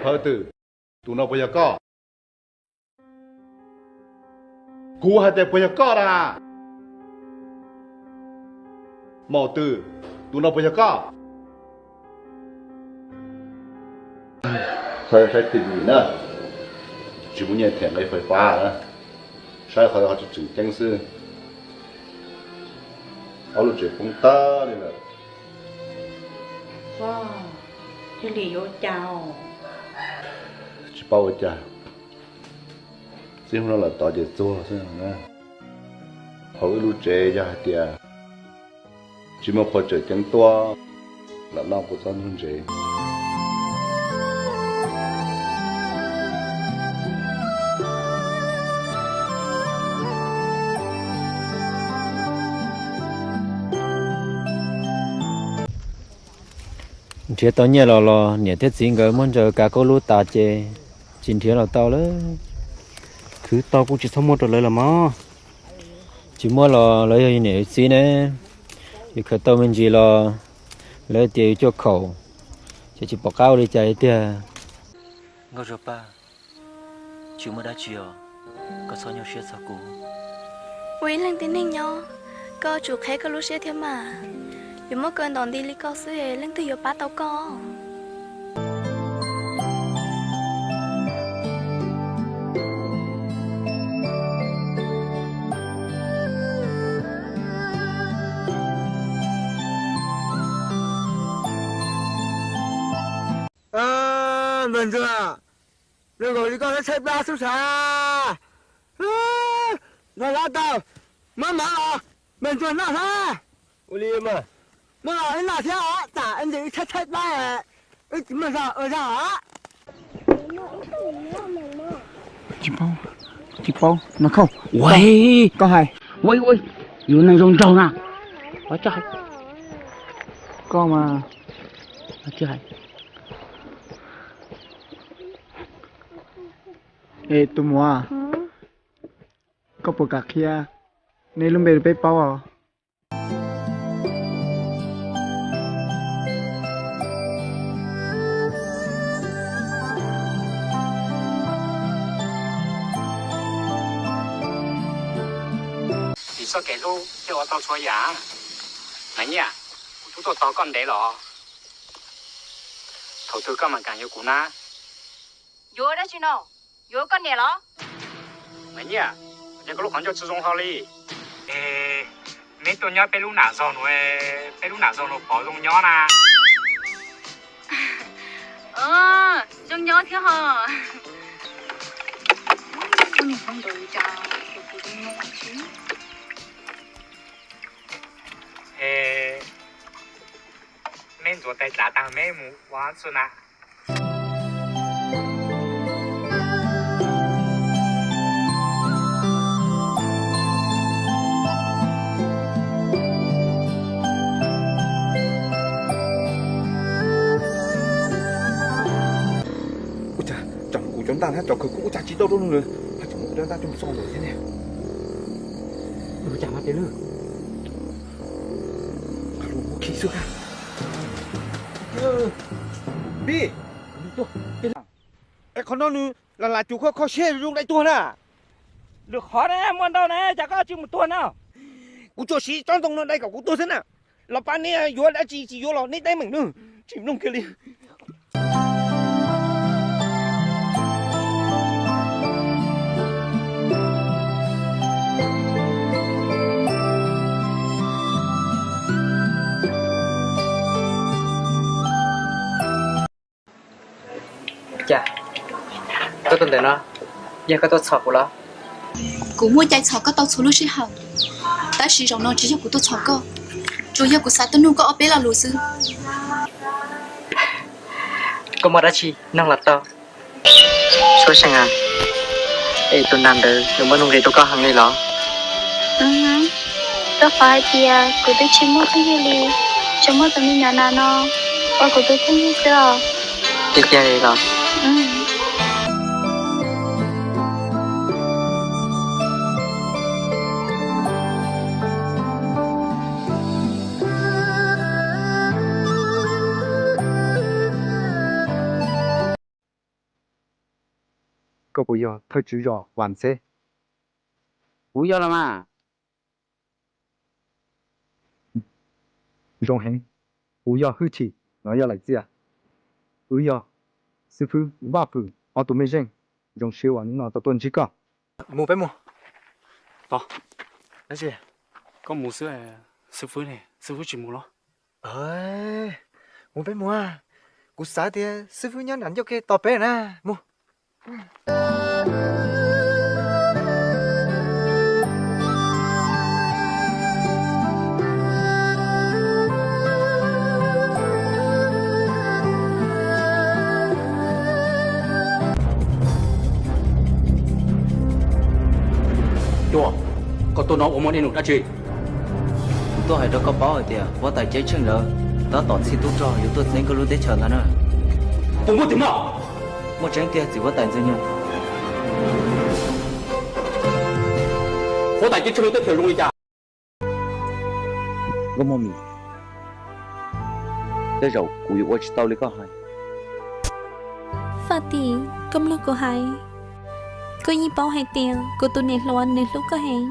Phawj Twm, tus no puas yog koj? Kuv hais tias puas yog koj na? Maum Twm, tus no puas yog koj? Saib, saib T V na, tsis muaj nyiaj them nqi fais fab na, saib qhov tseem ceeb xwb. Ob lub tsev poob tag li lawm. Ua, thiaj li yuav ua cas? Tsis paub ua cas, txij hnub no lawm tod ces txuag xwb na. Hauv wb lub tsev yog hais tias tsis muaj qhov tseem ceeb tuaj los noj kuv txoj ntug ntsev. Nrhiav tau nyiaj los los niam thiab txiv nkawd muab ntsaws kav koj lub tas ces tsis nrhiav los tau lawm. Khwv tau kuj tsis txhob muab rau lawv los mog. Tsis muab los lawv yog yus niam yus txiv ne, yus khaws tau me ntsis los lawv tias yus cuaj khaum, ces tsis pom qab ua li cas li tiag. Nkauj Zuag Paj, tsis muaj dab tsi os, koj txhob nyuaj siab txog kuv. Ua ib leeg tib neeg nyob, koj tsum qheb koj lub siab thiab mas. Yuav muab kaw ntom nti li koj xwb leej twg yuav pab tau koj? Npawg Ntsuag, zoo nkaus li koj tshaib tshaib plab xwb sav. Npawg Ntsuag tau, muab mov los npawg Ntsuag noj hab. Ua li mas, muab los wb noj thiab os, tsam wb ntshe wb tshaib tshaib plab, wb tsis muaj zog ua zog os. Tsis paub, tsis paub, no khauj. Ua, koj hais, ua, ua, yus neeg zoo nraug na. Ua, tsis hais, koj mas, tsis hais. Es tus muam, koj puas kam qhia nej lub npe rau peb paub os? Vim txoj kev hlub thiaj ua tau txhua yam. Mas Nyiaj, kuv twb tuaj tos koj ntev los, thaum twg koj mam kam yuav kuv na? Yuav dab tsi no? Yuav koj niam los? Mas Nyiaj, cas koj lub qhov ncauj tsis zoo hlo li? Neb tuaj nyob peb lub nam zog no, peb lub nam zog no pom zoo nyob na. Zoo nyob thiab ho. Meb ntxuav tais tsav tag meb mus ua txuj na. Ua cas tsam kuv cov ntaj thiab cov khawv koob ua cas tsis tau rau nws, haj tseem muab kuv cov ntaj coj mus xo lawm thiab ne. Ua cas mas tes lwj, muab khi xwb. Pib, es qhov no nws lam lam cuv kho kho siab zoo dai tuag na. Lwm qhov na muaj ntau na, cas koj tsis mus tuag na. Kuv tsuas siv tsob ntoo no dai kom kuv tuag xwb na. Los pab neb yuav dab tsi tsis yuav los neb teeb meem na, tsis mloog kiag li. Cas koj tuaj ntawm no, yog koj tuaj txhom kuv los? Kuv muaj cai txhom koj tau txhua lub sij hawm, tab sis zaum no tsis yog kuv tuaj txhom koj, tsuas yog kuv xav tuaj nug koj ob peb lo lus xwb. Koj muaj dab tsi nug los tau. Suab Seej a, es tus nam ntawd nws muaj nuj nqis rau koj heev li los? Rau qhov hais tias kuv twb tsis muaj phooj ywg li, tsuas muaj tus me nyuam nas no ua kuv tus phooj ywg xwb os. Tiag tiag li los? koj puas yog thawj tswv zos Vam Ntxheb? Kuv yog los mas. Zoo heev, kuv yog Hwj Chim, no yog Laim Txiaj. Wb yog xib fwb Vaj Fwm ob tug mej zeej. Zoo siab uas hnub no tau tuaj ntsib koj. Mus peb mus. Tod, dab tsi? Koj mus xwb, xib fwb ne, xib fwb tsis mus los? Mus peb mus, kuv xav tias xib fwb nyob nram ncauj ke tos peb na. Mus. Cuag, koj tuaj no ua muaj dej num dab tsi? Kuv tuaj hais rau koj paub hais tias huab tais Ceeb Tsheej lawv tab tom txhij tub rog yuav tuaj txeeb koj lub teb chaws ntag na. Puas muaj tiag mog? Muaj tseeb tiag txiv huab tais Ntxwg Nyoog. Huab tais Ceeb Tsheej lub teb chaws zoo li cas? Nkauj Mog Mis, tej zaum kuv yuav ua tsis tau li koj hais. Faj Tim, koj mloog kuv hais, koj yeej paub hais tias kuv tus niam hluas nws hlub koj heev.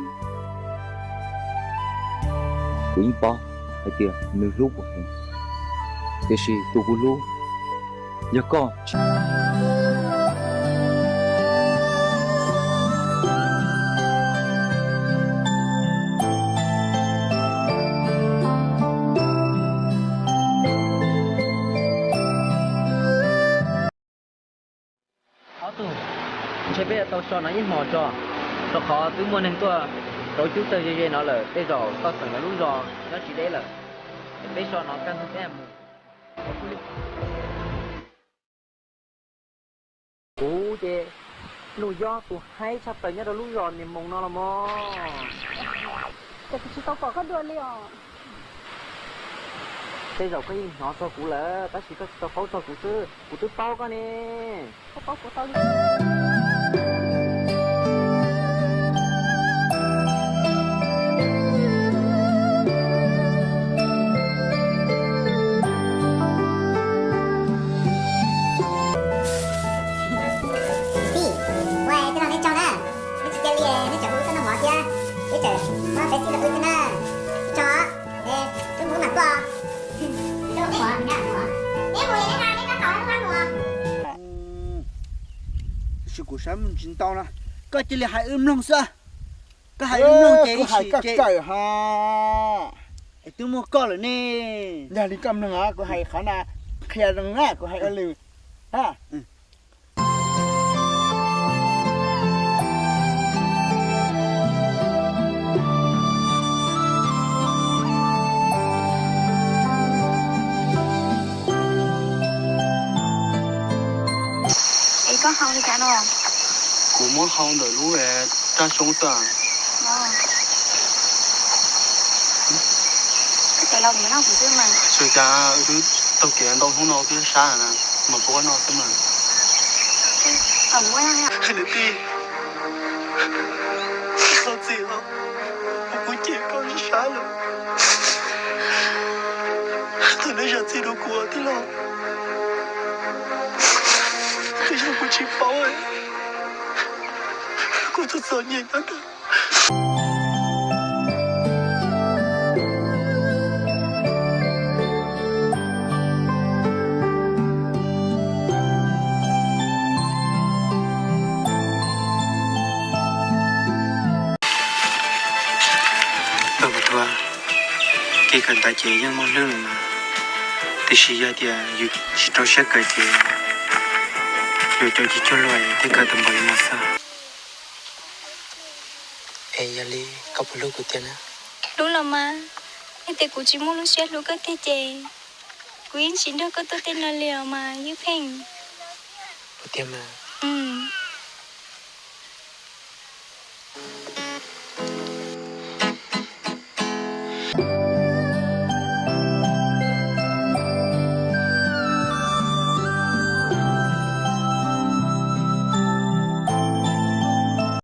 Kuv yeej paub hais tias nws hlub kuv heev, tiam sis tus kuv hlub yog koj. Ob tug, ntshe peb yuav tau so no ib hmos tso, rau qhov twb muaj neeg tuaj rauv cub tawg ze ze no lawm, tej zaum toj xeem lawv lub zos nyob tsis deb lawm. Es peb so no kaj ntug peb mus. Kuv ces nws yog tus haib tshaj plaws nyob rau lub zos Niam Moos no los mog. Ces kuv tsis tau pom koj dua li os. Tej zaum koj yeej hnov txog kuv lawm, tab sis koj tsis tau paub txog kuv xwb, kuv twb paub koj ne. Koj paub kuv tau li. Tij, ua tej no neb tsaug na, neb tsis cia li neb tseem hu wb tuaj noj mov thiab, wb tseem muab peb txhij rau wb thiab na. Tsaug os, wb mus wb mam tuaj. Neb mus es neb hla neb rab qau neb muab mus. Tab sis kuv saib mus tsis ntau no, koj cia li hais wb mloog xwb. Koj hais wb mloog ces ib sim ces kawm ha. Es twb muaj koj lawm ne. Yog li koj mloog os, kuv hais qhov na, qhia zoo na, kuv hais ua lwm. Es koj hau li cas no? Kuv muab hau ntawm lub raj xyoob xwb. Koj cais los kuv noj kuv xwb mas. Tsis cas, wb twb taug kev ntau hnub no twb sab na, mas kuv noj xwb mas. Niam tij, txhob txim os, kuv kuj cem koj sab lawm. Thaum neb zam txim rau kuv tij laug, twb yog kuv tsis paub, kuv txom txom nyem nyob ntawd. Tau, kev kawm ntawv ces yeej muaj hlwb lawm mas, tiam sis yog tias yus tsis rau siab kawm ces yuav cov cig cuag luag thiaj kawm tau npaum li no xwb. Es yog li koj puas hlub kuv tiag na? Hlub los mas, yog tias kuv tsis muaj lub siab hlub koj tiag ces kuv yeej tsis nrog koj tuaj tej no li os mas Ywj Pheej. Puas tiag mas?